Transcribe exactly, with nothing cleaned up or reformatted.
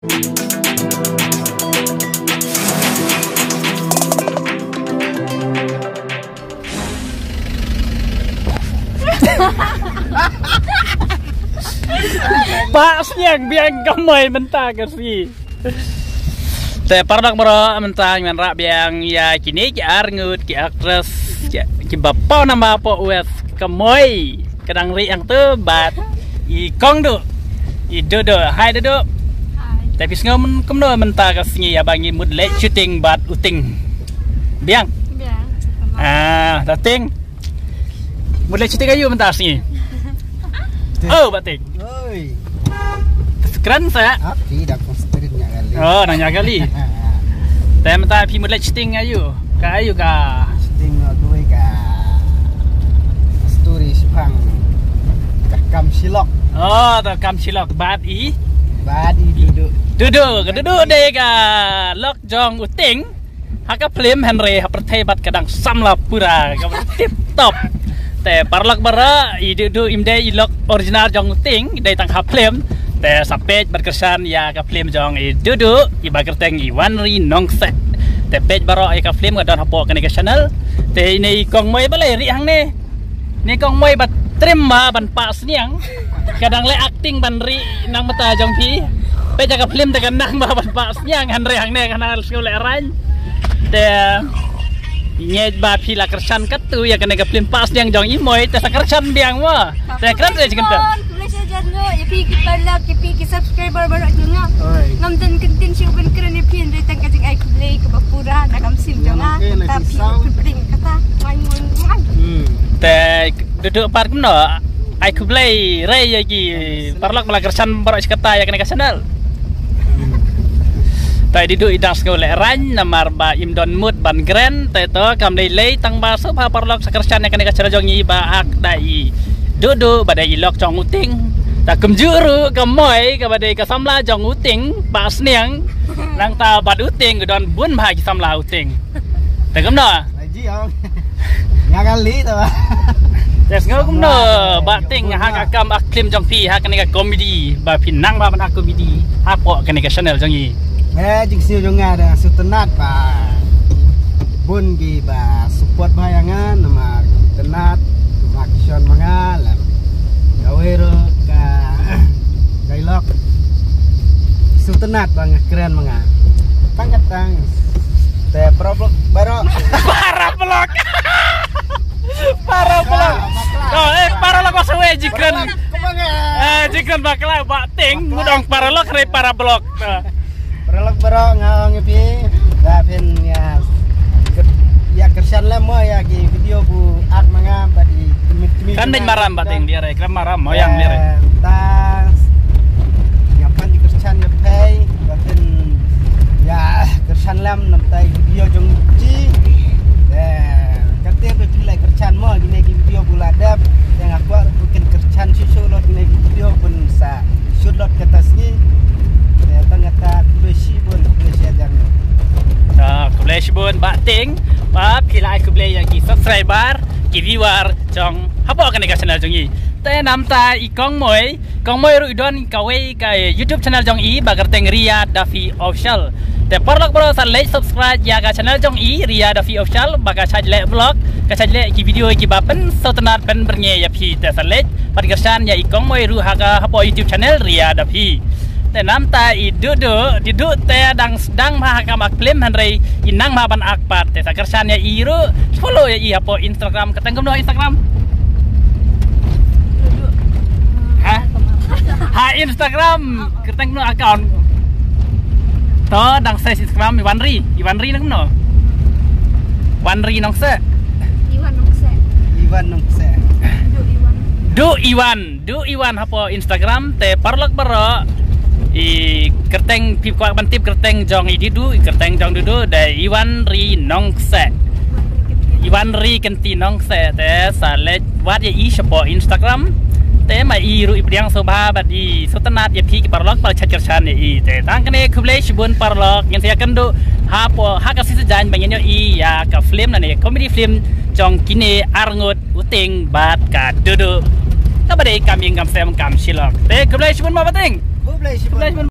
Pah sniang biang ka mei mynta ka sngi. Te paralok baroh mynta ngan rah biang ïa kine ki arngut ki actress ki, kiba paw namar pok wes ka mei ka dang riang tu bad i kong Duh, i Dudu. Hai Dudu. Hai. Te phi sngew kumno mynta ka sngi haba ngi mut leit shooting bad u Ting? Biang. Biang. Ah, ta Ting. Mut leit shooting aïu mynta sngi? Oh, Bah Ting. Oi. Kren sa. Api dah concentrate nya kali. Oh, nanya kali. Te mynta phi mut leit shooting aïu? Ka aïu ka? Shooting aku ka story shipang ka Kam Shilok. Oh, ta Kam Shilok bad i. Bad i Dudu. Dudu, ka Dudu dei ka lok jong u Ting. Ha ka film hynrei ha pyrthei bad ka dang samla pura ka tip top. Te paralok baroh i Dudu im dei i lok original jong u Ting, dei tang ha film. Te sa peit bad kyrshan ïa ka film jong i Dudu iba kyrteng i Wanri Nongse. Te peit baroh ïa ka film ka don hapoh kane ka channel. Te ine i kong mei balei riang ne. Ni kong mei ba trim ba ban pah sniang. Ka dang leh acting ban ri nang mata jong phi. Peit ïa ka film te ka nang ba ban pah sniang hynrei hangne ka nang sngewlehrain. Te ngeit ba phi la kyrshan katto ïa kane ka film pah sniang jong i mei te sa kyrshan biang mo. Te kren te jingkynta. Khublei shibun ïa phi ki paralok, ïa phi ki subscriber baroh jong nga. Oi. Ngam don kyntien shuh ban kren ïa phi hynrei tang ka jingai khublei kaba pura na ka mynsiem jong nga. Te phi khublei kata. Mai mai mai. Hmm. Te Dudu pat kumno? Ai khublei re ïa ki paralok ba la kyrshan baroh shi katta ïa kane ka channel. Te i Dudu i dang sngewlehrain namar ba im don mut ban kren, te to kam lei lei tang ba sngewbha paralok sa kyrshan ïa kane ka channel jong i ba hap da i Dudu ba dei i lok jong u Ting. Ta kumjuh ruh ka mei kaba dei ka samla jong u Ting, pah sniang. Nangta bad u Ting ka don bun bha ki samla u Ting. Te kumno? Haji ong. Nga kali tu. Te sngew kumno Bah Ting ha ka kam ak film jong phi ha kane ka comedy ba phi nang ba ban ak comedy hapoh kane ka channel jong i. Eh, jingsngew jong nga da sngewtynnat ba bun ki ba support ba ïa nga namar sngewtynnat ba ki shon ma nga lem. Kawei ruh ka dialogue sngewtynnat ba nga kren ma nga. Tang katang. Te paralok baroh. Paralok. Paralok. Oh, eh, paralok ba sawei jingkren. Eh, jingkren bakla Bah Ting, mudong paralok re paralok. Paralok baroh nga ong ïa phi, ba phin ïa, ïa kyrshan lem mo ïa ki video bu ak ma nga ba di kmie kmie. Kan dei maram Bah Ting dia re, kan maram mo yang dia re. Ta ïa pan di kyrshan ïa phi, ba phin ïa kyrshan lem namar ta i video jong ki. Te kata ba phi la kyrshan mo kine ki video bu la dep, te nga kwah ba kin kyrshan shuh shuh lot kine ki video bun sa shoot lot kata sngi. Te tang kata khublei shibun, khublei shihajar. Ah, khublei shibun Bah Ting. Ba phi la ai khublei ïa ki subscriber, ki viewer jong hapoh kane ka channel jong i. Te namta i Kong Moi, Kong Moi ruh i don kawei ka YouTube channel jong i ba kyrteng Ria Duffy Official. Te paralok baroh sa leit subscribe ïa ka channel jong i Ria Duffy Official ba ka shait leh vlog, ka shait leh ki video kiba pynsngewtynnat pynbyrngia ïa phi. Te sa leit pat kyrshan ïa i Kong Moi ruh ha ka hapoh YouTube channel Ria Duffy. Te namta i Dudu, i Dudu te dang sdang ma ha ka mak film hynrei i nang ma ban ak pat. Te sa kyrshan ïa i ruh, follow ïa i hapoh Instagram, kyrteng kumno Instagram? Ha? Ha Instagram, kyrteng kumno account? To dang search Instagram Iwanri, Iwanri nang kumno? Wanri Nongse. Iwan Nongse. Iwan Nongse. Duh Iwan. Duh Iwan. Duh Iwan hapoh Instagram te paralok baroh i kyrteng phi kwah ban tip kyrteng jong i Dudu, i kyrteng jong Dudu dei Iwanri Nongse. Iwanri Kynti Nongse te sa leit wad ïa i shapoh Instagram. Te ma i ruh i pdiang sngewbha bad i sngewtynnat ïa phi ki paralok ba la shait kyrshan ïa i. Te tang kane khublei shibun paralok ngin sa ïakynduh hapoh ha ka shisha jan ba ngin ïohi ïa ka film lane comedy film jong kine arngut u Ting bad ka Dudu. Kaba dei kam ïing kam sem kam shilok. Te khublei shibun ma Bah Ting. Khublei shibun. Khublei shibun.